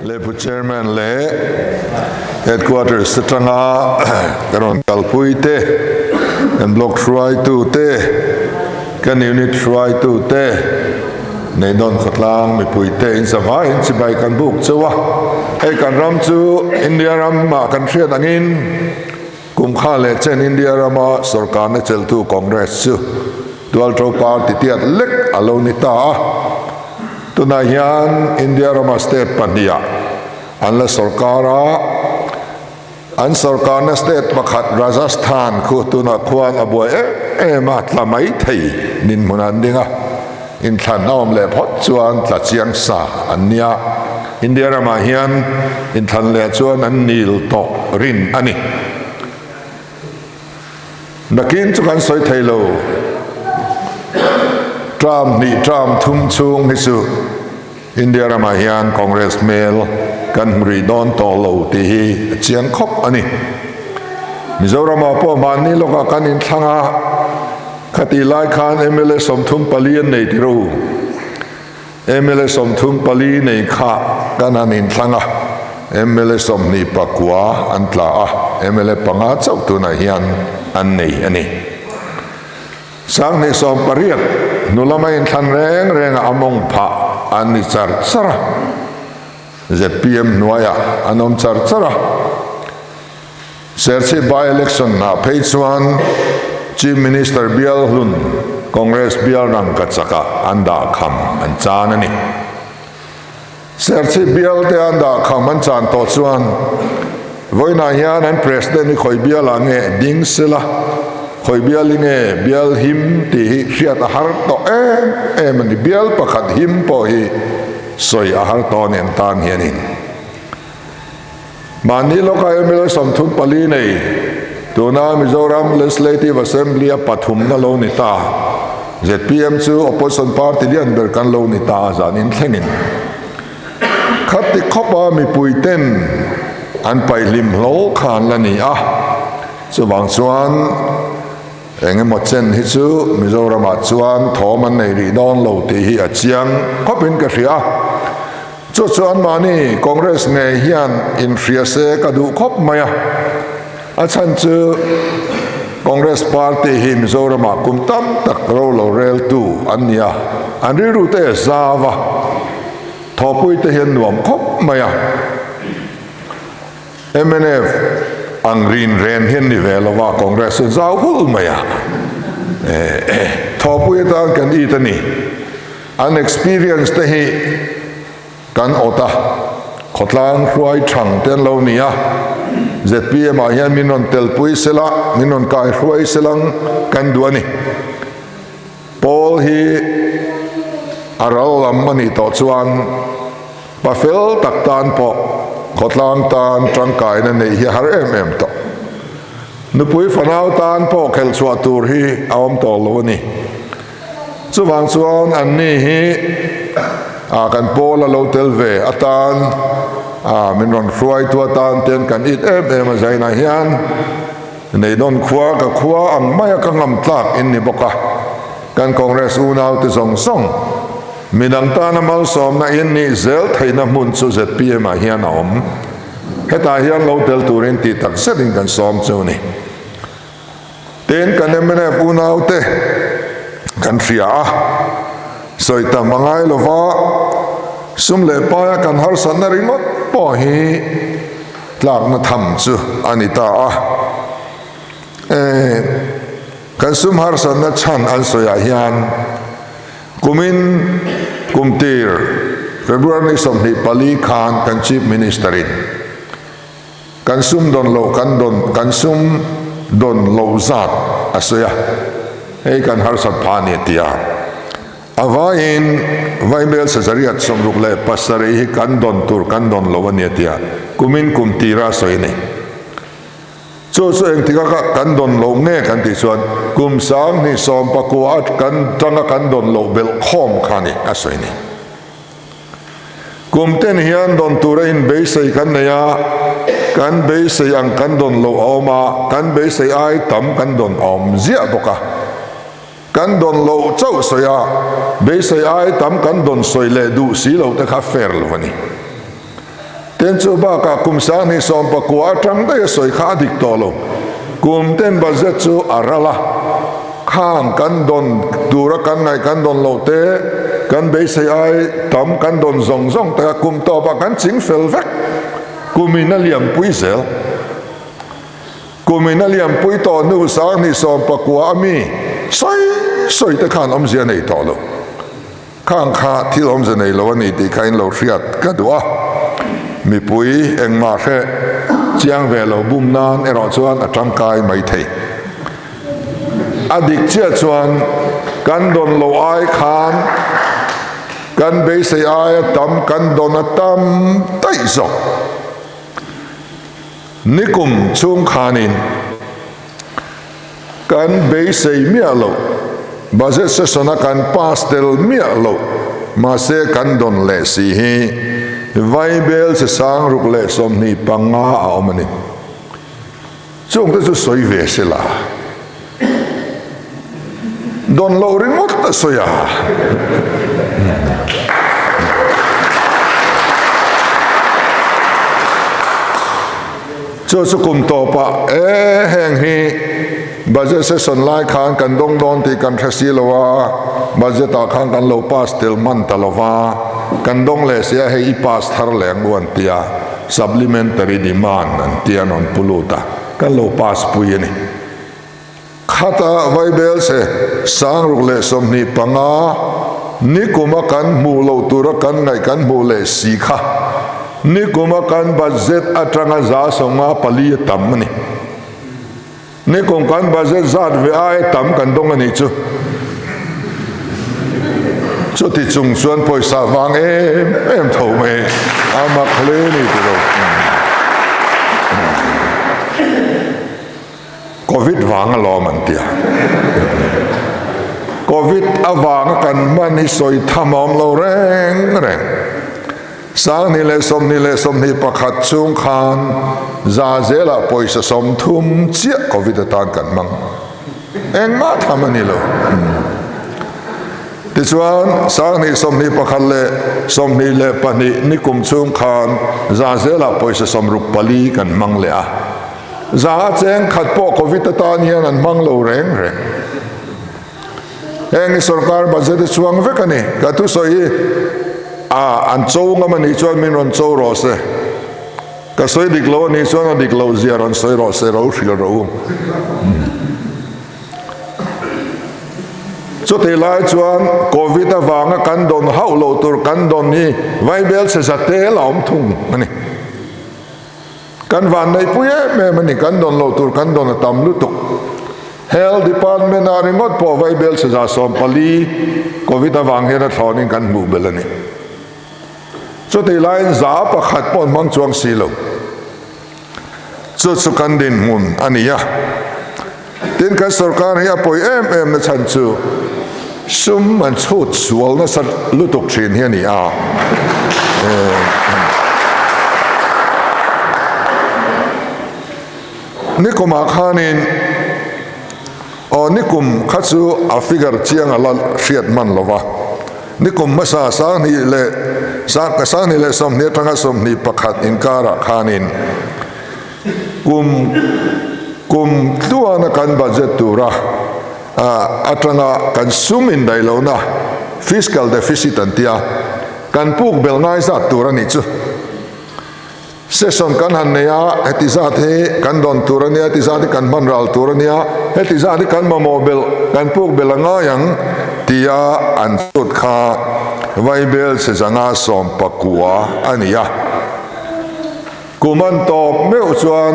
Le Pu Chairman leh Headquarters atanga ka rawn kalpui te, kan Block hruaitu te, kan Unit hruaitu te, Neihdawn khawtlang mipui te in zavaiin chibai kan buk chauh a. Hei kan ram chu India ramah kan hriat angin kum kha leh chen India rama sorkarna cheltu Congress chu Tualṭo party tiat lek a lo ni ta a. Tunah hian India rama state pahniha an la sorkar a, an sorkarna state pakhat Rajasthan khu tunah khuan a buai em em a, tla mai thei dinhmun an ding a, inthlan a awm leh phawt chuan tla chiang sa an nia. India ramah hian inthlan leh chuan an nil tawh rin a ni. Nakin chu kan sawi thei lo. Term hnih term thum chhung hi chu India ramah hian Congress hmel kan hmu rih dawn tawh lo tih hi a chiang khawp a ni. Mizoramah pawh mahni lawkah kan inthlang a, khatih lai khan mla 34 an nei tir u. Mla 34 nei kha kan han inthlang a, mla 29 an tla a, mla panga chauh tunah hian an nei a ni. 2018 hnu lama inthlan reng rengah a mawng phah an ni char char a, zpm hnuaiah an awm char char a. Serchhip by-election ah phei chuan Chief Minister bial hlun Congress bial rangka chakah an dah kham an chan a ni. Serchhip bial te an dah kham an chan tawh chuan vawiinah hian an President hi khawi bial ah nge ding sela, khawi bial hi nge bial him tih hi hriat a har tawh em em a ni. Bial pakhat him pawh hi sawi a har tawh a ni an tan hianin. Mahni lawka mla 34 nei, tuna Mizoram Legislative Assembly-a pathumna lo ni ta. Zpm chu opposition party lian ber kan lo ni ta a zan inthlengin. Khati khawpa mipuiten an paihlim hlawh kha an la ni a, chuvang chuan eng emaw chen hi chu Mizoramah chuan thawm an nei rih dawn lo tih hi a chiang khawpin ka hria. Chu chuan mahni Congress ngei hian inhria se ka duh khawp mai a, a chhan chu Congress party hi Mizoramah kum tam tak ro lo reltu an ni a, an rilru te a zau a, thawhpui te hian nuam khawp mai a. Mnf ang rin ren hian ni ve lo va, Congress chu zau hul mai a, thawhpui atan kan it a ni. An experience te hi kan awt a, khawtlang hruai thang te an lo ni a, zpm ah hian min rawn telpui sela, min rawn kai hruai selang kan duh a ni. Pawl hi a ral lam a nih tawh chuan pa fel tak tan pawh khawtlang tan tangkaina neih hi a har em em tawh. Nupui fanau tan pawh khelh chhuah tur hi a awm tawh lo a ni. Chuvang chuan anni hi ah kan pawl a lo tel ve atan ah min rawn hruaitu atan ten kan it em em a zainah hian Neihdawn khua ka khua ang maia ka ngam tlak in ni bawk a, kan Congress unaute zawng zawng midang tana malsawmna in nih zel theihna hmun chu zpm ah hian a awm. Hetah hian lo tel turin tih tak zetin kan sawm chu ni. Tin, kan mnf unaute kan hria a, sawi tam a ngai lova, sum leh paia kan harsatna ringawt pawh hi tlakna tham chu a ni ta a. E, kan sum harsatna chhan an sawiah hian kumin kumtir February ni 24 khan kan Chief Minister-in Kan sum dawn loh kan dawn kan sum dawn loh zat a sawi a, hei kan harsat phah a ni a ti a. A vaiin Vaimel Sazariat 67 hi kan dawn tur kan dawn lo a ni a ti a, kumin kum tira a sawi a ni. Chu chu engtik a kan dawn loh nge kan tih chuan kum 2019 a kan tanga kan dawn loh belh khawm kha a ni a sawi a ni. Kum ten hian dawn tura inbeisei kan nei a, kan beisei ang kan dawn loh a awm a, kan beisei ai tam kan dawn a awm ziah bawk a. Kan dawn loh chauh sawi a, beisei ai tam kan dawn sawi leh duh si lo te kha fair lo a ni. Tin chu bakah kum 2019 atang daih a sawi kha a dik tawh lo. Kum ten budget chu a ral a, khang kan dawn tura kan ngaih kan dawn loh te, kan beisei ai tam kan dawn zawng zawng te kha kum tawpah kan ching fel vek. Kumin a liampui zel. Kumin a liampui tawh hnu 2019 a mi sawi sawi te khan awmzia nei tawh lo. Khang kha thil awmze nei lo a ni tih kha in lo hriat ka duh a, mipui engmah hre chiang ve lo bum nan erawh chuan a tangkai mai thei. A dik chiah chuan kan dawn lo ai khan kan beisei aia tam kan dawn a tam daih zawk. Nikum chhung khanin kan beisei miah loh, budget session-a kan pass tel miah loh, mahse kan dawn leh si hi Vaibel chi 625 a awm a ni. Chungte chu sawi ve se la, dawn loh ringawt a sawi a. Chu chu kum tawpah e heng hi budget session lai khan kan dawng dawn tih kan hre si lo a, budget ah khan kan lo pass tel hman ta lo va, kan dawng leh si a hei i pass thar leh ang u an ti a, supplementary demand an ti a an rawn pu lut a, kan lo pass pui a ni. Khata Vaibel se 625 nikuma kan hmuh loh tura kan ngaih kan hmuh leh si kha nikuma kan budget atanga 54 a tam a ni. Nikum kan budget zat ve aia tam kan dawng a nih chu. Chuti chung chuan pawisa vang em em tho mai a mak hle ni ti lo. Covid vang alawm an ti a. Covid avanga kan hman hi sawi tham a awm lo reng reng. 2021 chhung khan za zelah pawisa 30 chiah Covid atan kan hmang. Engmah tham a ni lo. Tichuan, 2021 leh 22 nikum chhung khan za zelah pawisa 64 kan hmang leh a. Za a cheng khat pawh Covid atan hian an hmang lo reng reng. Heng hi sorkar budget a chuang vek a ni. Ka thusawi hi a an cho ngam a nih chuan min rawn cho rawh se. Ka sawi dik lo a nih chuan a dik loh zia rawn sawi rawh se, ro hrilh rawh u. Chutih lai chuan Covid avanga kan dawn hauh loh tur kan dawn hi Vaibel chhe za tel a awm thung a ni. Kan vanneihpui em em a ni, kan dawn loh tur kan dawn a tam lutuk. Health Department ah ringawt pawh Vaibel chhe 14 Covid avang hian a thlawnin kan hmuh belh a ni. Chutih laiin 1% pawh an hmang chuang si lo. Chu chu kan dinhmun a ni a. Tin kan sorkar hi a pawi em em na chhan chu sum an chhut sual nasa lutuk thin hi a ni a. Nikumah khanin aw nikum kha chu a figure chiang a la hriat hman lo va. Nikum hmasa 2020 atanga 21 inkarah khanin Kum kum tluana kan budget tura atanga kan sum indaih lohna, fiscal deficit an tia, kan puk bel ngai zat tur a nih chu. Session kan han nei a, heti zat hi kan dawn tur a nia, heti zat hi kan hman ral tur a nia, heti zat hi kan mamawh bel, kan puk bel a ngai ang tia an chhut kha Vaibel chhe 119 a ni a. Kum an tawp meuh chuan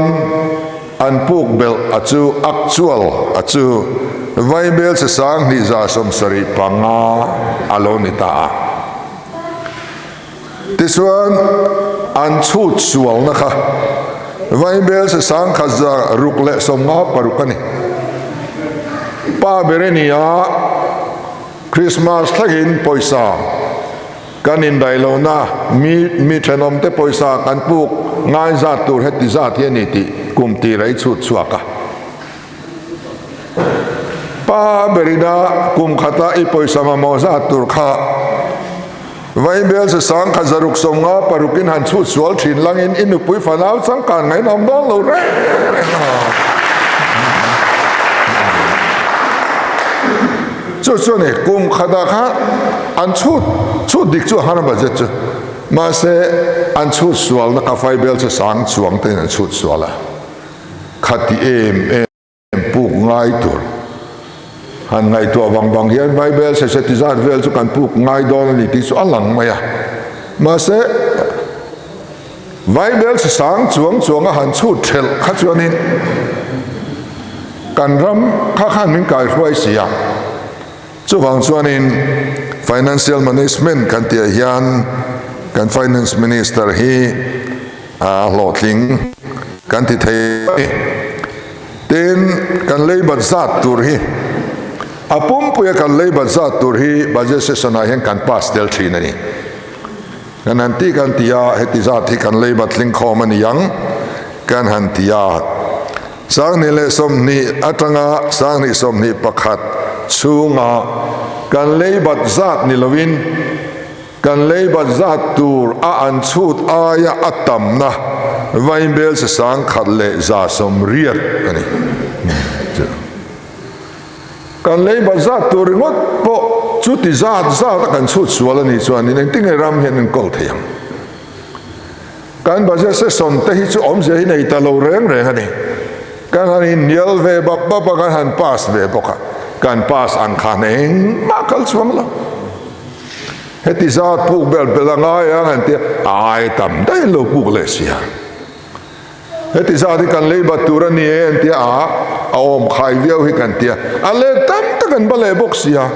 an puk belh a chu actual a chu Vaibel che 2175 a lo ni ta a. Tichuan an chhut sualna kha Vaibel che 1656 a ni. Pa ber i ni a, Christmas thlengin pawisa Kan indaih lohna mi mi thenawmte pawisa kan puk ngai zat tur heti zat hi a ni tih kum tir a i chhut chhuak a. Pa berina kum khata i pawisa mamawh zat tur kha Vaibel se 1000 156 in han chhut sual thin langin i nupui fanau changkan ngaih nawm dawn lo reng reng a. Chu chu ni kum khatah khan an chhut chhut dik chu a har a budget chu mahse an chhut sualna kha Vaibel se sang chuang te in an chhut sual a khati em em. Puk ngai tur han ngaihtuah vang vang hian Bible sese ti zat vel chu kan puk ngai dawn a ni tih chu a lang mai a. Mahse, Bible si sang chuang chuang a han chhut thelh kha chuanin kan ram kha khan min kaihruai si a. Chuvang chuanin Financial Management kan tihah hian kan Finance Minister hi a hlawhtling kan ti thei a ni. Tin, kan leibat zat tur hi a pumpuia kan leibat zat tur hi budget session ah hian kan pass tel thin a ni. Kan han ti kan ti a, heti zat hi kan leibat tlingkhawm a ni ang kan han ti a. 2020 atanga 2021 chhunga kan leibat zat ni lovin, Kan leibat zat tur a an chhut aia a tamna vainbel se 1180 a ni. Kan leibat zat tur ringawt pawh chuti zat zat a kan chhut sual a nih chuanin engtinge ram hian enkawl thei ang? Kan budget session te hi chu awmzia hi nei ta lo reng reng a ni. Kan han inhnial ve bap bap a, kan han pass ve bawk a, kan pass ang khan engmah kal chuang lo. Heti zat puk bel bel a ngai ang an tia, a ai tam daih an lo puk leh si a. Heti zat hi kan lei bat tur a ni e an tia, a a awm khai viau hi kan tia, a let tam tak an ba leh bawk si a.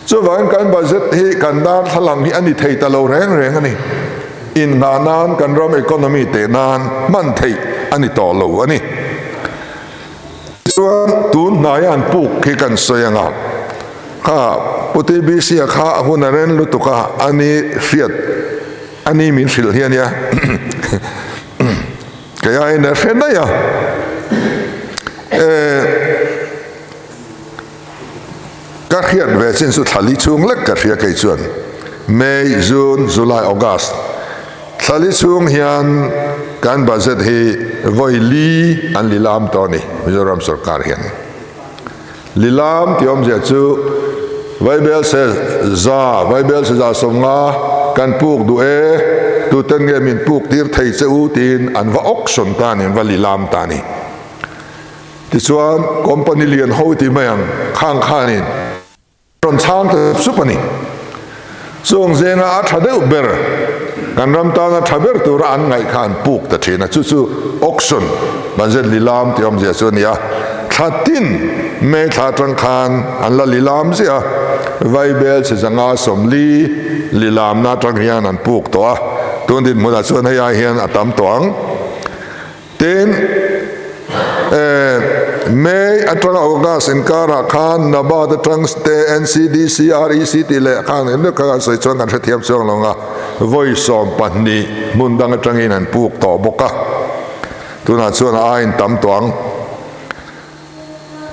Chuvangin kan budget hi kan darthlalang hi a ni thei ta lo reng reng a ni. Innghah nan kan ram economy teh nan hman theih a ni tawh lo a ni. Chuan tun hnaia an puk hi kan sawi ang a, kha Pu TBC-a kha a hun a ren lutuk a, a ni hriat a ni min hrilh hi a nia. Kei aiin a hre daih a. E. Ka hriat ve chin chu thla li chhung lek ka hria kei chuan May, June, July, August thla li chhung hian kan budget hi vawi li an li lam tawh a ni Mizoram sorkar hian. Li lam tih awmzia chu Vaibel se za, Vaibel se za 50 kan puk duh e, tuten nge min puk tir thei che u tiin an va auction ta a ni, an va li lam ta a ni. Tichuan, company lian ho ti mai ang khang khanin rawn chhang ta sup sup a ni. Chung zenga a tha deuh ber, kan ram tana tha ber tura an ngaih kha an puk ta thin a, chu chu auction, budget lilam tih awmzia chu a ni a. Thla tin May thla atang khan an la lilam ziah a, Vaibel chhe 140 lilamna atang hian an puk tawh a, tun dinhmunah chuan hei ai hian a tam tawh ang. Tin, May atanga August inkarah khan NABARD atang te NCDC, REC tih leh khan eng deuh kha kan sawi chuan kan hrethiam chuang lo ang a, vawi 12 hmun dang atangin an puk tawh bawk a, tunah chuan a aiin tam tawh ang.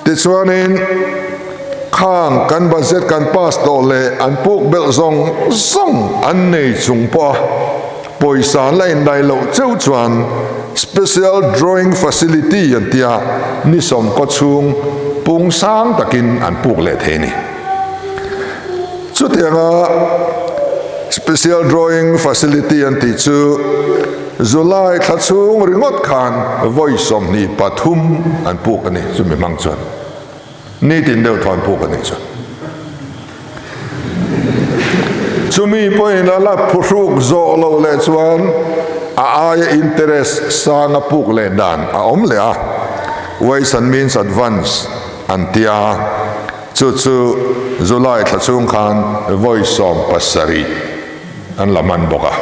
Tichuanin, khang kan budget kan pass tawh leh an puk belh zawng zawng an nei chung pawh a pawisa an la indai loh cheu chuan Special Drawing Facility an tia ni sawmkaw chhung pung sang takin an puk leh thei a ni. Chutianga Special Drawing Facility an tih chu July thla chhung ringawt khan vawi 23 an puk a ni, chumi hmang chuan nitin deuh thaw an puk a nih chu. Chumi pawhin a la phuhruk zawh loh leh chuan a aia interest sang a puk leh dan a awm leh a, Ways and Means Advance an tia, chu chu July thla chhung khan vawi 17 an la hman bawk a.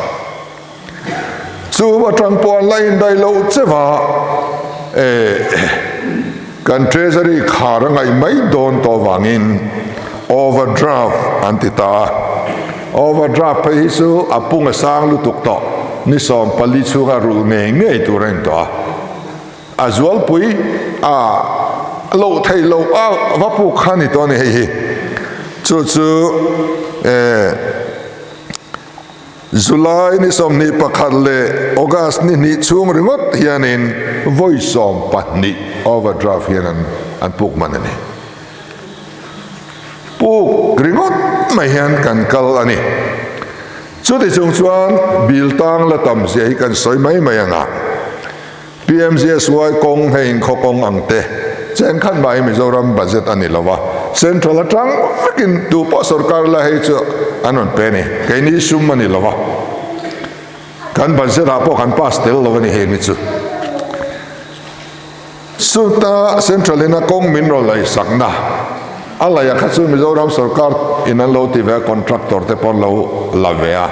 Chu atang pawh an la indaih loh cheu a, e, kan Treasury khar a ngaih mai dawn tawh vangin overdraft an ti ta a. Overdraft phei hi chu a pung a sang lutuk tawh, ni 14 chhunga rulh ngei ngei tur a intawh a. A zualpui a loh theih loh a va puk kha a ni tawh a ni hei hi. Chu chu e. July ni 21 leh August ni hnih chhung ringawt hianin vawi 12 overdraft hian an an puk man a ni. Puk ringawt mai hian kan kal a ni. Chuti chung chuan bill tang la tam zia hi kan sawi mai mai ang a. PMGSY kawng hei inkhaw kawng ang te chen khat mah hi Mizoram budget a ni lo a, central atang vekin tu pawh sorkar la hei chu an rawn pe a ni, keini sum a ni lo a, kan budget ah pawh kan pass tel lo a ni hei ni chu. Chuta central in a kawng min rawn laihsakna a laih ah kha chu Mizoram sorkar in an lo ti ve a, contractor te pawh an lo la ve a.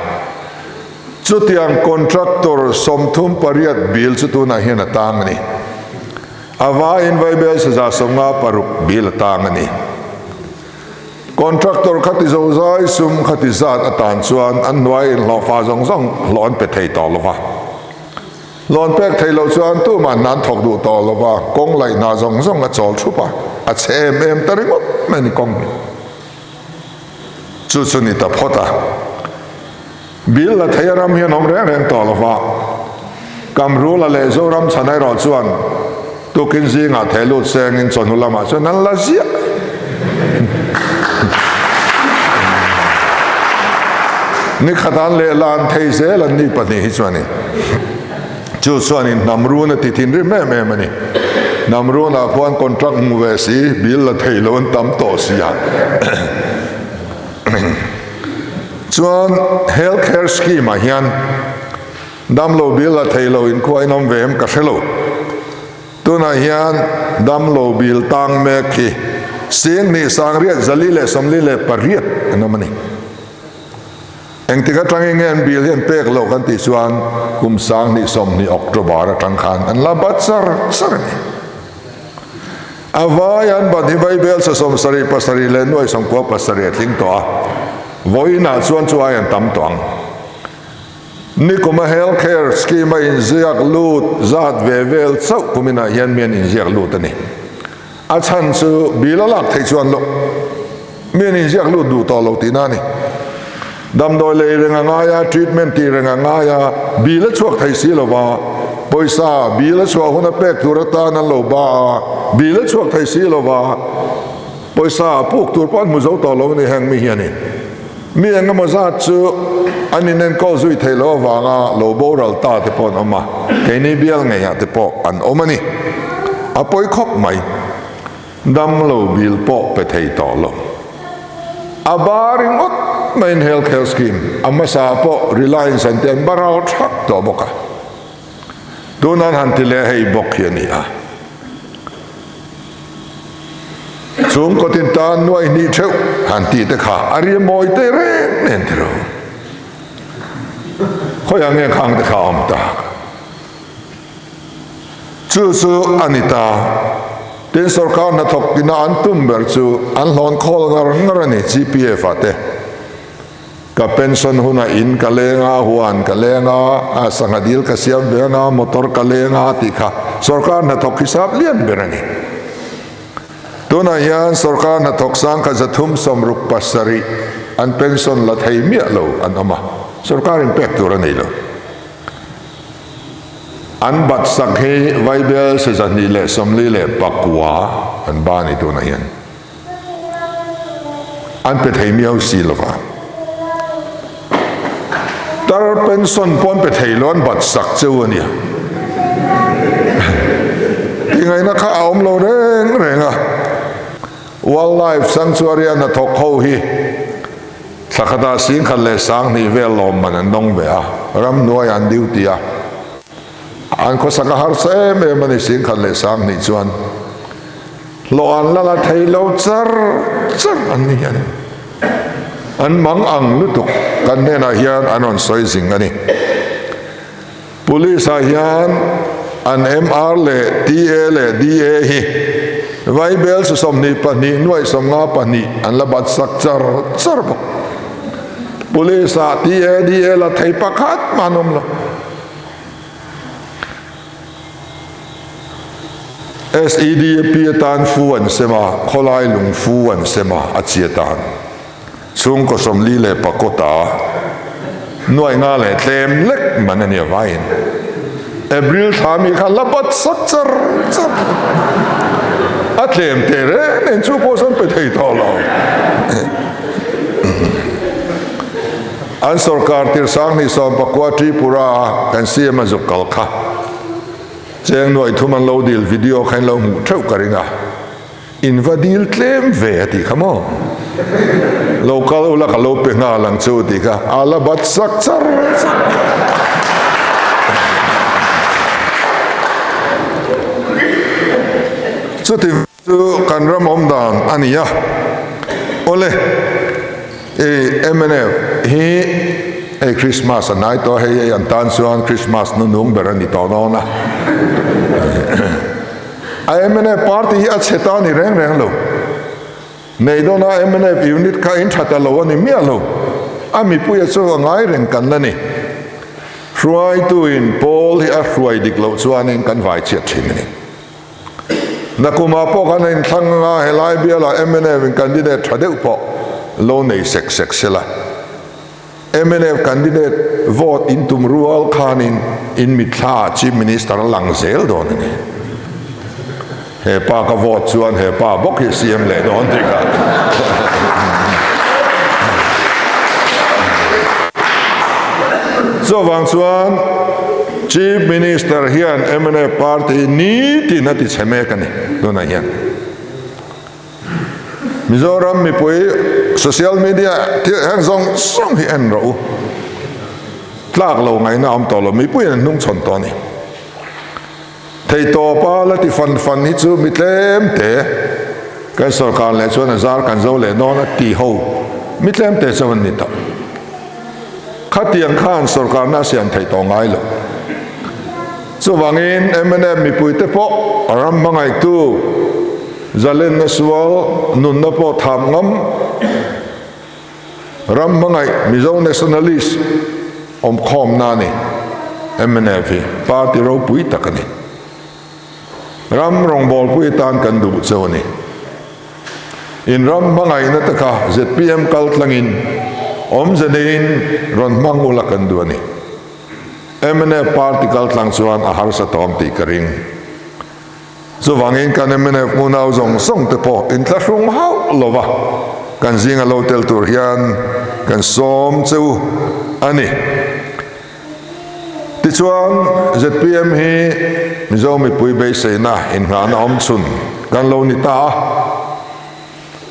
Chutiang contractor 38 bill chu tunah hian a tang a ni. A vaiin Vaibel saza 56 bill a tang a ni. Contractor khati zozai sum khati zat atan chuan an hnuai inhlawhfa zawng zawng hlawh an pe thei tawh lo va. Hlawh an pek theih loh chuan tumah hna an thawk duh tawh lo va, kawng laih hna zawng zawng a chawl thup a, a chhe em em ta ringawt mai a ni kawng hi. Chu chu ni ta phawt a. Bill la thei a ram hian awm reng reng tawh lova, Kamrula leh Zoram chhan erawh chuan tukin zingah theh lut sengin chawhnu lamah chuan an la ziah. Ni khat an lehla an thei zel an ni pahnih hi chuan in chu chuan in hnam run a ti thinrim em em a ni. Hnam runah khuan contract hmu ve si, bill la thei lo an tam tawh si a. Chuan health care scheme ah hian damlo bill la thei lo in khua in awm ve em ka hre lo. Tunah hian damlo bill tang mek hi 28,448 an awm a ni. Engtik atangin nge an bill hi an pek loh kan tih chuan kum 2020 October atang khan an la bat char char a ni. A vai an ban hi Vaibel sa 77 leh nuai 97 a tling tawh a, vawiinah chuan chu ai an tam tawh ang. Nikuma Health Care Scheme a inziak lut zat ve vel chauh kuminah hian mi an inziak lut a ni. A chhan chu bill a lak theih chuan loh mi an inziak lut duh tawh lo tihna a ni. Damdawi lei reng a ngai a, treatment tih reng a ngai a, bill a chhuak thei si lova, pawisa bill a chhuah hun a pek tur atan an lo ba a, bill a chhuak thei si lova, pawisa a puk tur pawh an hmu zo tawh lo a ni heng mi hianin. Mi eng emaw zat chu an inenkawl zui theih loh avanga lo boral ta te pawh an awm a, keini bial ngeiah te pawh an awm a ni. A pawi khawp mai. Damlo bill pawh pe thei tawh lo. A bar ringawt maiin health care scheme a hmasa pawh Reliance an ti an baral thak tawh bawk a. Tunan han ti leh hei bawk hi a ni a. Chung kawtin tan nuai hnih theuh han tih te kha a ri mawi te reng nen ti lo. Khawiah nge khang te kha a awm tak? Chu chu a ni ta. Tin, sorkar hnathawk tina an tum ber chu an hlawn khawl ngar ngar a ni, GPF ah te. Ka pension hunah in ka leng a, huan ka leng a, a sangha dil ka siam ve anga, motor ka leng a tih kha sorkar hnathawk hisap lian ber a ni. Tunah hian sorkar hnathawk sangkhat 367 an pension la thei miah lo an awm a, sorkarin pek tur a nei lo. An bat sak hi Vaibel 249 an ba ni tunah hian an pe thei miau si lova. Tar pension pawh an pe thei lo an bat sak cheu a nia. Tingaihna kha a awm lo reng reng a. Wildlife Sanctuary a hnathawk ho hi Thla khatah 10,000 leh 2000 vel lawmman an dawng ve a, ramhnuaiah an duty a, an khawsak a harsa em em a ni 10,000 leh 2000 chuan hlawh an la la thei lo char char an ni hian an mang ang lutuk kan hnenah hian an rawn sawi zing a ni. Police ah hian an MR leh TA leh DA hi Vaibel su 22 nuaih 52 an la bat sak char char bawk. Police ah TA, DA la thei pakhat mah an awm lo. SEDP atan fu an sem a, khawlai lung fu an sem a, a chi atan. Chhungkaw 44 ta. Nuai nga leh tlem lek man a nia vaiin. April thla mi kha la bat sak char char. A tlem teh reng nen chu pawh chuan pe thei tawh lo. An sorkar tir sang ni 14 Tripura a kan CM a zuk kal kha. Cheng nuai thum an lo dil video kha in lo hmuh theuh ka ring a. In va dil tlem ve a tih kha maw? Lo kal ula ka lo pe nghal ang chu tih kha a la bat sak char char. Chuti chu kan ram awm dan a ni a. Awle, i mnf hi hei Christmas a hnai tawh a, hei hei an tan chuan Christmas nunung ber a ni tawh dawn a. A mnf party hi a chhe ta ni reng reng lo. Nei dawn a mnf unit kha in tha ta lo a ni miah lo. A mipuia chu a ngai reng kan la ni. Hruaituin pawl hi a hruai dik loh chuanin kan vai chhiat thin a ni. Nakumah pawh khan a inthlang anga helai bialah mnf in candidate tha deuh pawh lo nei sek sek sela. Mnf candidate vote in tum rual khanin in mitthla ah Chief Minister a lang zel dawn a ni. He pa ka vote chuan he pa bawk hi CM leh dawn tih kha. Chuvang chuan Chief Minister hian mnf party hi nitin a ti chhe mek a ni tunah hian. Mizoram mipui social media thil heng zawng zawng hi en rawh u. Tlak lo ngaihna a awm tawh lo, mipuiin an hnung chhawn tawh a ni. Theitawpa la ti fan fan hi chu mi tlem te kan sorkar leh chuan a zar kan zo leh dawn a ti ho mi tlem te chauh an ni tawh. Khatiang khan sorkarna a siam theih tawh ngai lo. Chuvangin mnf mipuite pawh ram hmangaihtu zalenna sual nunna pawh tham ngam ram hmangaih Mizo nationalist awmkhawmna a ni. Mnf hi party ropui tak a ni. Ram rawngbawlpui atan kan duh cheu a ni. In ram hmangaihna te kha zpm kal tlangin awmze neiin rawn hmang ula kan duh a ni. Mnf party kal tlang chuan a harsa tawng tih ka ring. Chuvangin kan mnf unau zawng zawng te pawh inthlahrung hauh lova kan zinga lo tel tur hian kan sawm che u a ni. Tichuan zpm hi Mizo mipui beiseina inngahna awmchhun kan lo ni ta a.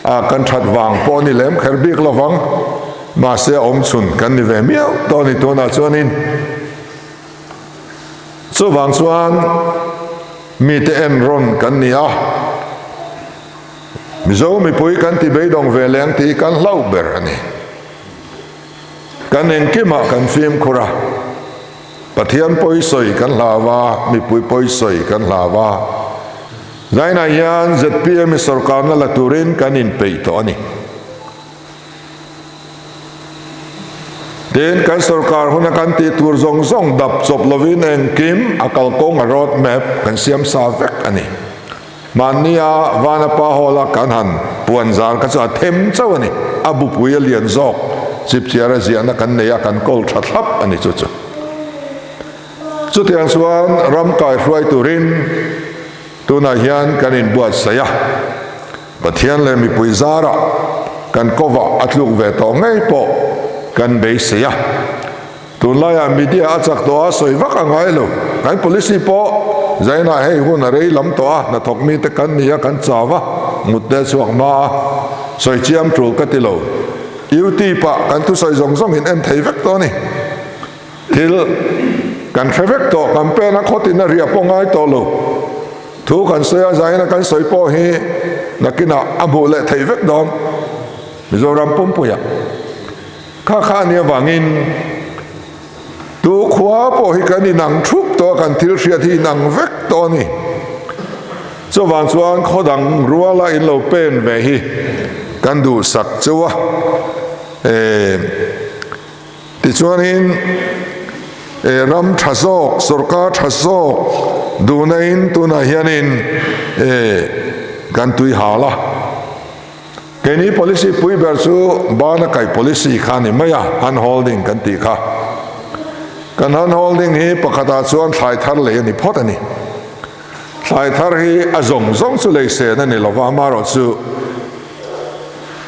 A kan that vang pawh ni lem kher bik lovang, mahse a awm chhun kan ni ve miau tawh a ni tunah chuanin. Chuvang chuan mite en rawn kan ni a, Mizo mipui kan ti beidawng ve leng tih kan hlauh ber a ni. Kan engkimah kan fimkhur a, Pathian pawisawi kan hlau a, mipui pawisawi kan hlau a. Zainah hian zpm i sorkarna la turin kan inpeih tawh a ni. Tin, kan sorkar huna kan tih tur zawng zawng dap chawp lovin engkim a kalkawng a road map kan siam sa vek a ni. Mahnia Vanapa Hall-a kan han puan zar kha chu a them chauh a ni. A bupui a lian zawk, chipchiara ziahna kan nei a, kan kawl tha thlap a ni chu chu. Chutiang chuan ram kaihruai turin tunah hian kan inbuatsaih a, Pathian leh mipui zarah kan kawvah a tluk ve tawh ngei pawh kan beisei a. Tunlaiah media a chak tawh a, sawi vak a ngai lo. Kan policy pawh zainah hei hun a rei lam tawh a, hnathawk mite kan ni a, kan chau a, mut te a chhuak hma a, sawi chiam tul ka ti lo. Youtube ah kan thusawi zawng zawng in en thei vek tawh a ni. Thil kan hre vek tawh, campaign a khawtin a riah pawh ngai tawh lo. Thu kan sawi a, zaina kan sawi pawh hi nakinah a hmuh leh theih vek dawn Mizoram pumpuiah. Kha kha a nih avangin tu khua pawh hi kan inang thup tawh a, kan thil hriat hi inang vek tawh a ni. Chuvang chuan khaw dang ruala in lo pen ve hi kan duhsak cheu a. Tichuanin, e ram tha zawk, sorkar tha zawk duhnain tunah hianin e kan tui hal a. Keini policy pui ber chu bana kaih policy kha a ni mai a, hand holding kan tih kha. Kan hand holding hi pakhatah chuan thlai thar lei a ni phawt a ni. Thlai thar hi a zawng zawng chu lei sen a ni lova, amaherawhchu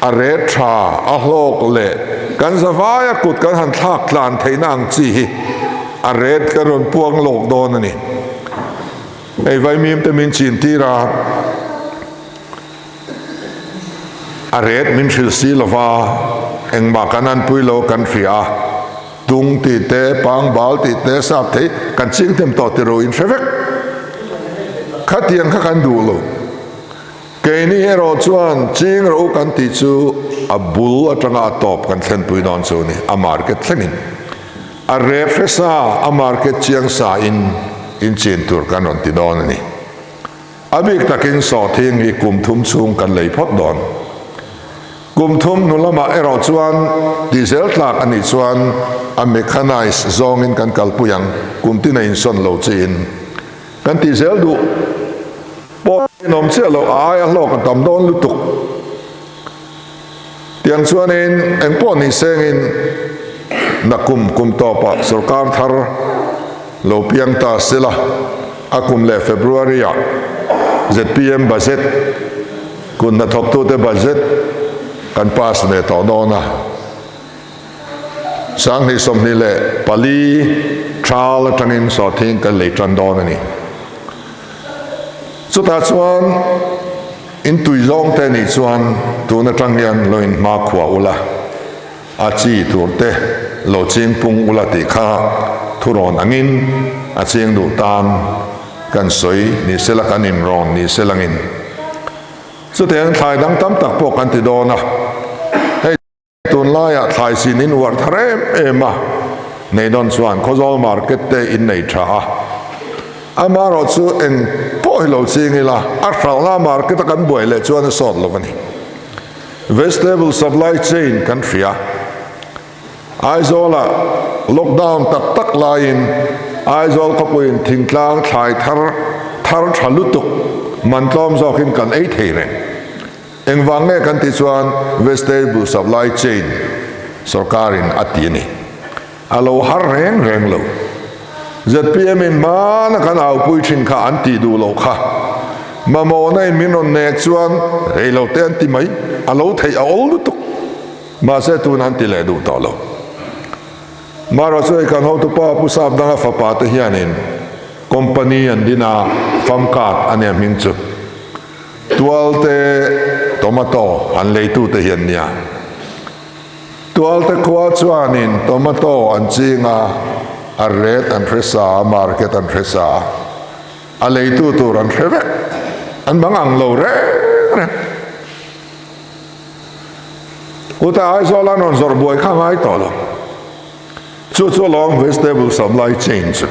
a ret tha, a hlawk leh kan zavaia kut kan han thlak tlan theihna ang chi hi a ret kan rawn puang lawk dawn a ni. Hei vaimim te min chin tir a, a ret min hrilh si lova, engmah kan anpui lo kan hria a, tung tih te, pangbal tih te, sap thei kan ching hnem tawh tiro in hre vek. Khatiang kha kan duh lo. Keini erawh chuan ching ro kan tih chu a bul atanga a tawp kan thlenpui dawn chu a ni, a market thlengin. A rep hre sa, a market chiang sa in in chin tur kan rawn ti dawn a ni. A bik takin sawhthing hi kum thum chhung kan lei phawt dawn. Kum thum hnu lamah erawh chuan tihzel tlak a nih chuan a mechanized zawngin kan kalpui ang, kum tin a insawn lo chiin kan tihzel duh pawh in awm chiah loh, a aia hlawk a tam dawn lutuk. Tiang chuanin engpawh ni sengin nakum kum tawpah sorkar thar lo piang ta sela, a kum leh February ah zpm budget, kun hnathawktute budget kan pass ve tawh dawn a, 2024 thal atangin sawhthing kan lei tan dawn a ni. Chutah chuan in tui zawng te nih chuan tun atang hian lo in hma khua ula, a chi tur te lo ching pung ula tih kha thurawn angin a ching duh tan kan sawi ni sela kan inrawn ni selangin chutiang thlai dang tam tak pawh kan ti dawn a. Hei. Tunlaiah thlai sin in uar thar em em a, Neidon chuan Khawzawl market te in nei tha a, amaherawh chu eng pawh hi lo ching ila a hralhna market a kan buai leh chuan a sawt lo a ni. Vegetable supply chain kan hria. Aizawlah lockdown tak tak laiin Aizawl khawpuiin thingtlang thlai thar thar tha lutuk man tlawm zawkin kan ei thei reng. Engvang nge kan tih chuan vegetable supply chain sorkarin a ti a ni. A lo har reng reng lo. Zpm in hmana kan aupui thin kha an tih duh loh kha. Mamawhna in min rawn nek chuan rei lo te an ti mai. A lo theih a awl lutuk. Mahse tun an ti leh duh tawh lo. Mara chu hei kan hotupa Pu Sapdanga fapa te hianin company an din a, Famcart a nia hming chu. Tualte tomato an leitute hi an nia. Tualte khua chuanin tomato an ching a, a rate an hre sa a, market an hre sa a, a leitu tur an hre vek. An bang ang lo reng reng. Kutah Aizawl an rawn zawrh buai kha ngai tawh lo. Chu chu alawm vegetable supply chain chu.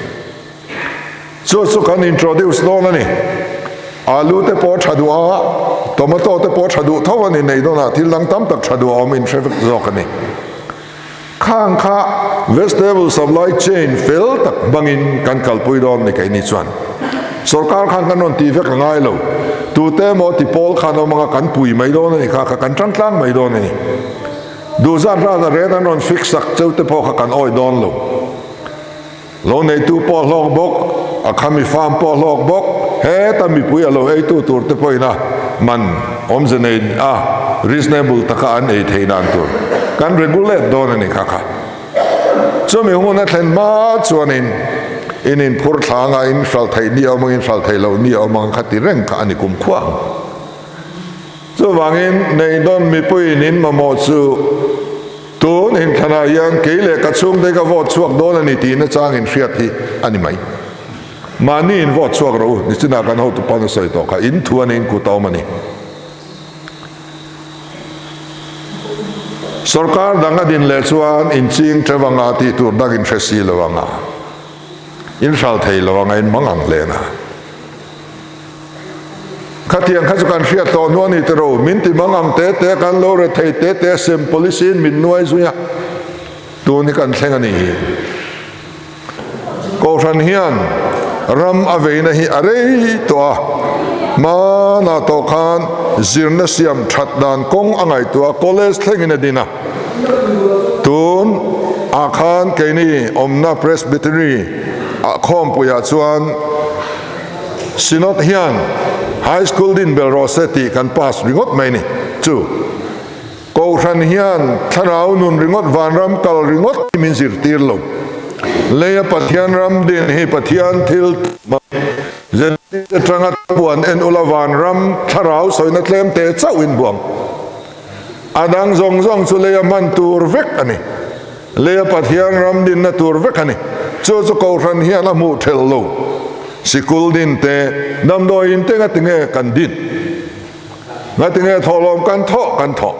Chu chu kan introduce dawn a ni. Alu te pawh tha duh a, tomato te pawh tha duh tho a ni nei dawn a, thil dang tam tak tha duh a awm in hre vek zawk a ni. Khang kha vegetable supply chain fel tak hmangin kan kalpui dawn ni keini chuan. Sorkar khan kan rawn tih vek a ngai lo. Tute emaw ti pawl khan awm anga kan pui mai dawn a ni kha, kha kan tan tlang mai dawn a ni. Duhzat rat a ret an rawn fix sak cheu te pawh kha kan awih dawn lo. Lo neitu pawh hlawk bawk, a khami farm pawh hlawk bawk, heta mipui a lo eitu tur te pawhin a man awmze nei a reasonable taka an ei theih dan tur kan regulate dawn a ni kha kha. Chumi hun a thlen hma chuanin in inphur thla anga in hralh theih ni awm ang in hralh theih loh ni awm ang kha ti reng kha a ni kumkhua ang. Chuvangin Neidon mipuiin in mamawh chu tun inthlanah hian kei leh ka chhungte ka vote chhuak dawn a ni tih nachang in hriat hi a ni mai. Mahni in vote chhuak rawh u, nichinah kan hotu pawn a sawi tawh kha, in thu a ni, in kut a awm a ni. Sorkar dang a din leh chuan in ching teuh anga tih tur dang in hre si lo anga, in hral thei lo anga, in mang ang hlen a. Khatiang kha chu kan hriat tawh hnu a ni tiro, min ti mang ang te te kan lo re thei te te sem policy in min nuai zui a, tun hi kan thleng a nih hi. Kohhran hian ram a veina hi a rei tawh a, hmanah tawh khan zirna siam that dan kawng a ngaihtuah a, college thlengin a din a, tun. ah khan keini awmna Presbytery ah khawmpuiah chuan Synod hian High School din bel rawh se tih kan pass ringawt mai ni. Chu Kohhran hian thlarau nun ringawt vanram kal ringawt hi min zirtir lo. Leia Pathian ram din hi Pathian thil tum a ni. Zirtir atanga puan en ula vanram thlarau sawina tlem te chauhin buang. A dang zawng zawng chu leia hman tur vek a ni. Leia Pathian ram dinna tur vek a ni. Chu chu Kohhran hian a hmuh thelh lo. Sikul din te, damdawiin te ngatinge kan din? Ngatinge thawhlawm kan thawh kan thawh?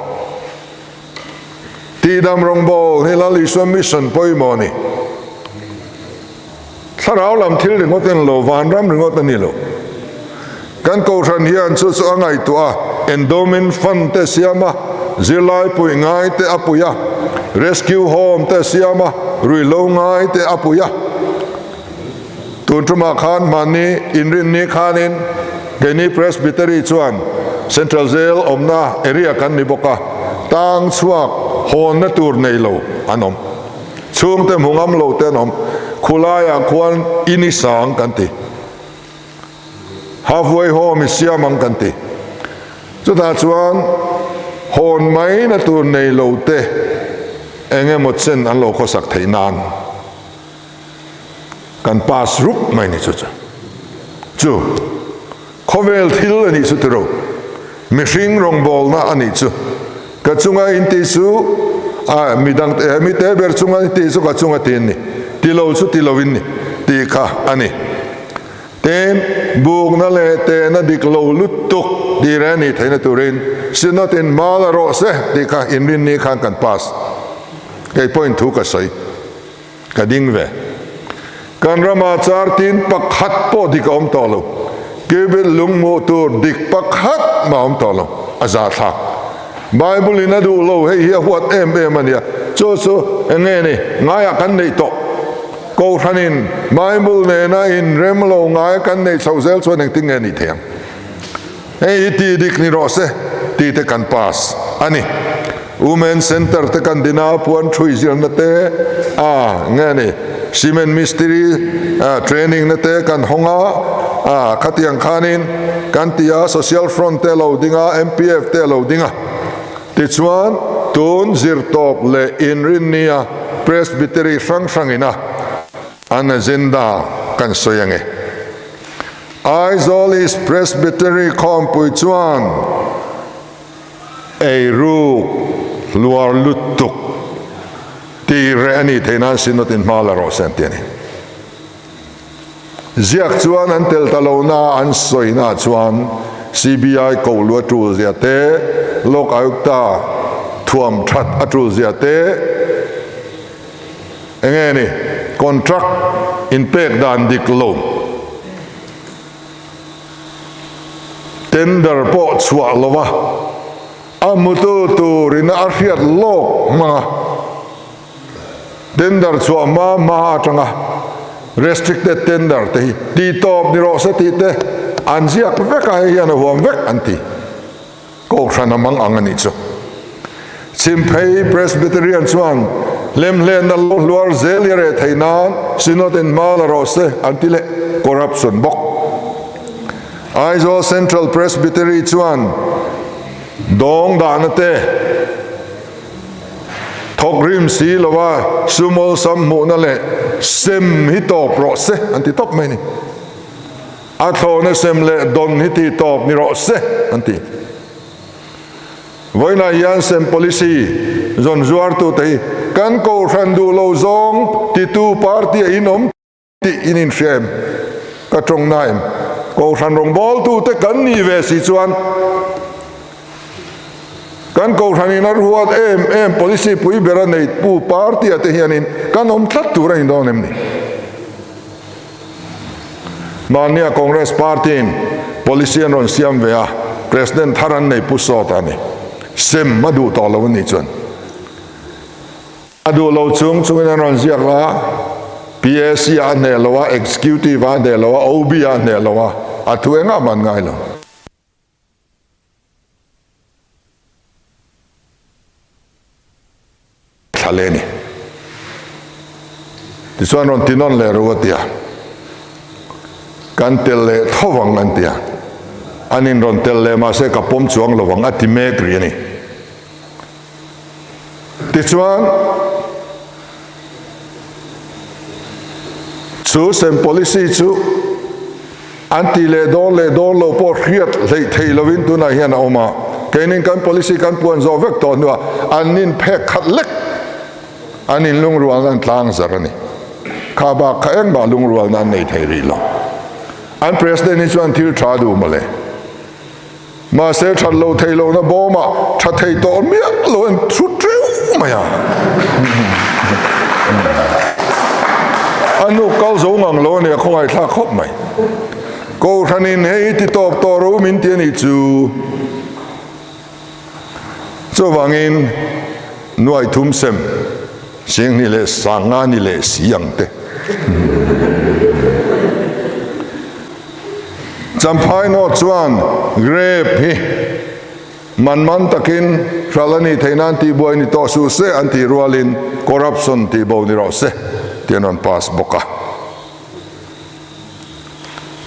Tihdam rawngbawl hi Lal Isua mission pawimawh a ni. Thlarau lam thil ringawt a ni lo, vanram ringawt a ni lo. Kan Kohhran hian chu chu a ngaihtuah a, endowment fund te siam a, zirlai puih ngai te a pui a, rescue home te siam a, ruihhlo ngai te a pui a. Tun tumah khan hmanni inrinni khanin keini Presbytery chuan Central Jail awmna area kan ni bawk a, tang chhuak hawnna tur nei lo an awm. Chhungte hmu ngam lo te an awm. Khulaiah khuan in i sang kan ti. Halfway home i siam ang kan ti. Chutah chuan hawn mai na tur nei lo te eng emaw chen an lo khawsak theih nan kan pass rup mai ni chu chu. Chu khawvel thil a nih chu tiro. Mihring rawngbawlna a nih chu. Ka chunga in tih chu a midang te mi te ber chunga in tih chu ka chunga ti an ni. Ti lo chu ti lo in ni tih kha a ni. Tin, bukna leh tehna dik lo lutuk tih reng nih theihna turin Synod in hma la rawh se tih kha inrinni khan kan pass. Kei pawhin thu ka sawi. Ka ding ve. Kan ramah char tin pakhat pawh dik a awm tawh lo. Cubit lung hmuh tur dik pakhat mah a awm tawh lo. A zahthlak. Bible in a duh lo hei hi a huat em em a nia. Chu chu eng nge ni? Ngaiah kan neih tawh. Kohhranin Bible nena inrem lo ngai kan neih chhoh zel chuan engtin nge nih thei ang? Hei hi tih dik ni rawh se tih te kan pass a ni. Women Centre te kan din a, puan thui zirna te a nge ni cement mistiri training na te kan hawng a, a khatiang khanin kan ti a, Social Front te a lo ding a, MPF te a lo ding a. Tichuan tun zirtawp leh inrinnia Presbytery hrang hrangin a an agenda kan sawi ange. Aizawl East Presbytery khawmpui chuan eiruk hluar lutuk tih reh a nih theih nan Synod in hma la rawh se an ti a ni. Ziak chuan an tel ta lo na an sawi na chuan CBI koh lu a tul zia te, Lok Ayukta thuam that a tul zia te, Enge ni? Contract inpek dan dik lo. Tender pawh chhuah lova a hmutu turin a hriat lawk hmang a, tender chhuah hma hma atanga restricted tender te hi tihtawp ni rawh se tih te an ziak vek a, hei hian a huam vek an ti. Kohhran a mang ang a nih chu. Chhimphei Presbyterian chuan hlemhlenna lo hluar zel i reh theih nan Synod in hma la rawh se an ti leh corruption bawk. Aizawl Central Presbytery chuan dawng dahna te thawk rim si lova sum awlsam hmuhna leh sem hi tawp rawh se an ti tawp mai a ni. A thlawhna sem leh dawn hi tih tawp ni rawh se, an ti. Vawiinah hian sem policy zawn zuartute hi kan kohhran duh lo zawng titu party a inawm tih in inhria em? Ka tawng na em? Kohhran rawngbawltute kan nih ve si chuan kan kohhranin a ruat em em policy pui bera neitu party-ah te hianin kan awm tlat tur a ni dawn em ni? Mahnia Congress party in policy an rawn siam ve a, President thar an nei pu sawt a ni. Sem a duh tawh lo a nih chuan. A duh lo chung chungin an rawn ziak a, PAC ah a hneh lo a, Executive ah a hneh lo a, OB ah a hneh lo a, a thu engah mah an ngai lo. Thla le ni. Tichuan rawn ti nawn leh ru a ti a. Kan tel leh tho vang an ti a. An in rawn tel leh mahse ka pawm chuang lo vang a ti mek rih a ni. Tichuan chu sem policy chu an ti leh dawn leh dawn lo pawh hriat hleih theih lovin tunah hian a awm a. Keinin kan policy kan puan zawh vek tawh hnuah an nin phek khat lek an in lungrualna an tlang zar a ni. Kha bak kha engmah lungrualna an nei thei rih lo. An president hi chuan thil tha duh mawle. Mahse that lo thei lohna bawmah tha thei tawh miah lo an thu teuh mai a. A nu kal zo ngang lo a nia khawngaihthlak khawp mai. Kohhranin hei hi ti tawp tawh ro min ti a nih chu. Chuvangin nuai thum sem Singhni leh Sanga ni leh si ang te. Champhai North chuan grape hi man man takin hralh a nih theih nan tihbuai ni tawh suh se an tih rualin corruption tihbo ni rawh se tih an rawn pass bawk a.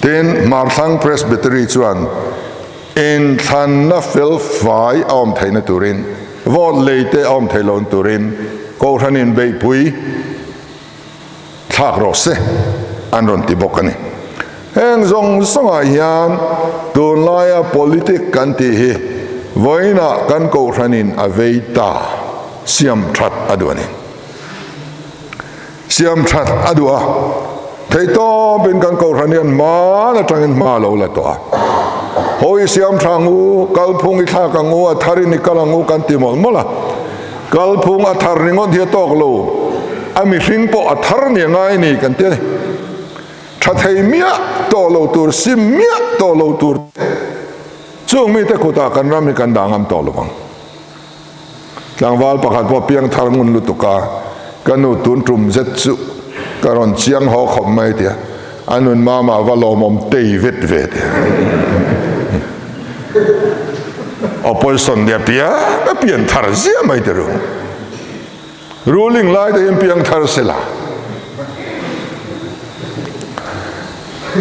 Tin, Hmarthlang Presbytery chuan inthlanna fel fai a awm theihna turin vote lei te a awm theih lohna turin Kohhran inbeihpui thlak rawh se an rawn ti bawk a ni. Heng zawng zawngah hian tunlaia politic kan tih hi vawiinah kan kohhranin a vei ta siam that a duh a ni. Siam that a duh a, theihtawpin kan kohhran hian hman atangin hma a lo la tawh a. Haw i siam tha ang u, kalphung i thlak ang u, a tharin i kal ang u kan ti mawlh mawlh a. Kalphung a thar ringawt hi a tawk lo, a mihring pawh a thar ni a ngai ni kan ti a ni. Tha thei miah tawh lo tur, sim miah tawh lo tur te chung mite kutah kan ram hi kan dah ngam tawh lo vang. Tlangval pakhat pawh piang thar ngun lutuk a, ka nu tun tum zet chu ka rawn chiang haw khawp mai tia, a nun mama va lawmawm tei vet ve tia. Opposition nia piang a pian thar zia mai ti ru. Ruling lai te hian piang thar se la.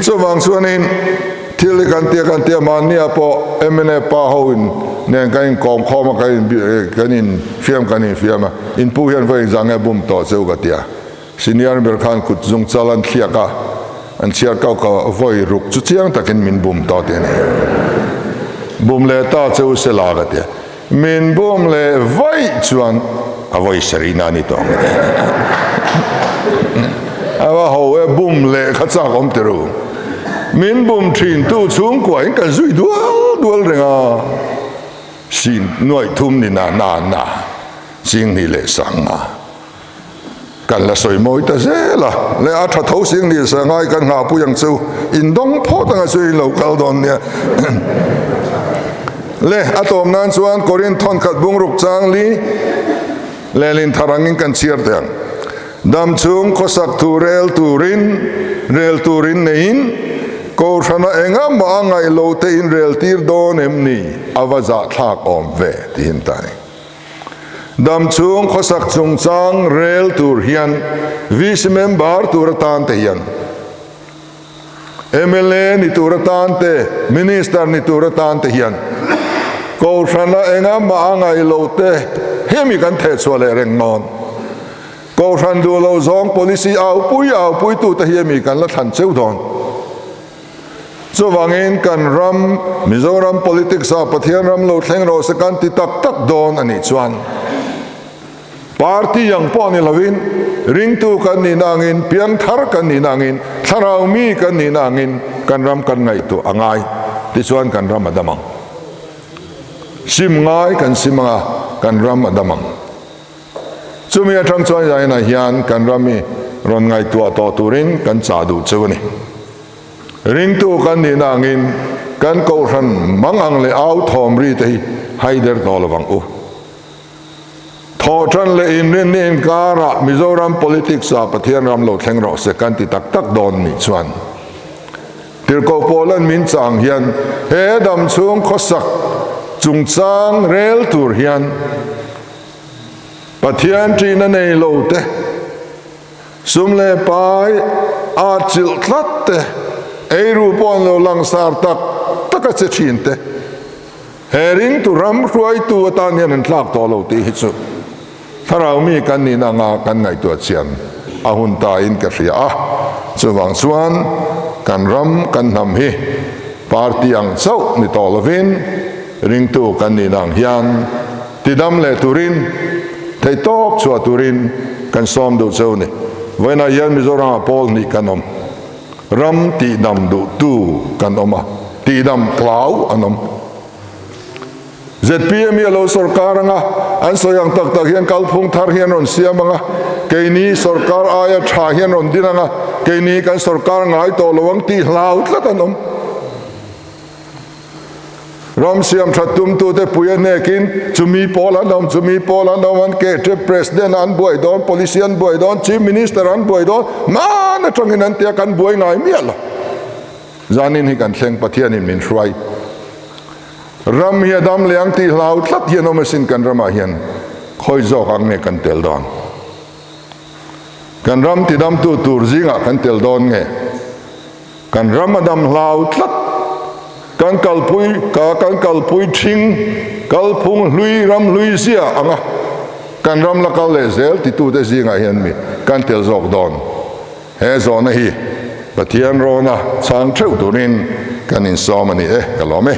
Chuvang chuanin thil hi kan tia kan tia mahnia pawh mna pa ho in nen kan in kawm khawm a kan in kan in fiam kan in fiam a in pu hian vawiin zang nge bum tawh cheu ka tia. Senior ber khan kut zung chal an thliak a, an chhiar kau ka vawi ruk chu chiang takin min bum tawh tih a ni. Bum leh ta che u se la ka ti a, min bum leh vaih chuan a vawi sarihna a ni tawh ang ka ti a. A va ho e, bum leh kha chak awm ti ru. Min bum thin tu chhungkua in kan zui dual dual reng a, sin nuaih thum ni na na na, Singhnih leh Sanga. Kan la sawi mawi ta zel a, le a tha tho sing ni sa ngai kan nghah pui ang chu, in dawng phawt anga chu in lo kal dawn nia. Le a tawm nan chuan Korinth thawn khat bungruk chang li lehlin thar angin kan chhiar teh ang. Dam chung khawsak thu rel turin rel turin neiin Kohhrana engamah a ngaih lo te in rel tir dawn em ni a va zahthlak awm ve tihin ta a ni. Damchhung khawsak chungchang rel tur hian VC member tur atan te hian mla ni tur atan te, Minister ni tur atan te hian Kohhrana enga mah a ngaih loh te hemi kan thehchhuah leh reng nawn. Kohhran duh lo zawng policy aupui aupui tute hi hemi kan la thlan cheu dawn. Chuvangin kan ram, Mizoram politics ah Pathian ram lo thleng rawh se kan ti tak tak dawn a nih chuan party ang pawh ni lovin ringtu kan nihna angin, piangthar kan nihna angin, thlarau mi kan nihna angin kan ram kan ngaihtuah a ngai. Tichuan kan ram a dam ang. Sim ngai kan sim anga kan ram a dam ang. Chumi atang chuan zainah hian kan ram hi rawn ngaihtuah tawh turin kan chah duh cheu a ni. Ringtu kan nihna angin kan kohhran mang ang leh au thawm ri te hi haider tawh lo vang u. Thawhtan leh inrinni inkarah Mizoram politics ah Pathian ram lo thleng rawh se kan ti tak tak dawn nih chuan Tirhkoh Paulan min chang hian he damchhung khawsak chungchang rel tur hian Pathian ṭihna nei lo te. Sum leh pai a chilh tlat te, eiru pawh an lo langsar tak tak a che thin te, he ringtu ram hruaitu atan hian an tlak tawh lo tih hi chu thlarau mi kan nihna anga kan ngaihtuah chian a hun ta in ka hria a. Chuvang chuan kan ram kan hnam hi party ang chauh ni tawh lovin ringtu kan nihna ang hian Tidam leh turin, theihtawp chhuah turin kan sawm duh cheu ni. Vawiinah hian Mizoramah pawl hnih kan awm. Ram tihdam duhtu kan awm a, tihdam hlau an awm. Zpm hi a lo sawrkar ang a, an sawi ang tak tak hian kalphung thar hi an rawn siam ang a, keini sawrkar aia tha hi an rawn din ang a, keini kan sawrkar ngai tawh lo ang tih hlau tlat an awm. Ram siam that tumtute pui a hnekin chumi pawl an awm, chumi pawl an awm, an ke tep President an buai dawn, Policy an buai dawn, Chief Minister an buai dawn, hman atangin an tia kan buai ngai miah lo. Zanin hi kan thleng Pathianin min hruai. Ram hi a dam leh ang tih hlau tlat hian awm asin kan ramah hian khawi zawk ang nge kan tel dawn. Kan ram tidamtu tur zingah kan tel dawn nge? Kan ram a dam hlau tlat. Kan kalpui ka kan kalpui thing kalphung hlui ram hlui zia ang a, kan ram la kal leh zel titute zingah hian mi kan tel zawk dawn. He zawhna hi Pathian rawna chhang theuh turin kan insawm a ni e, ka lawm e.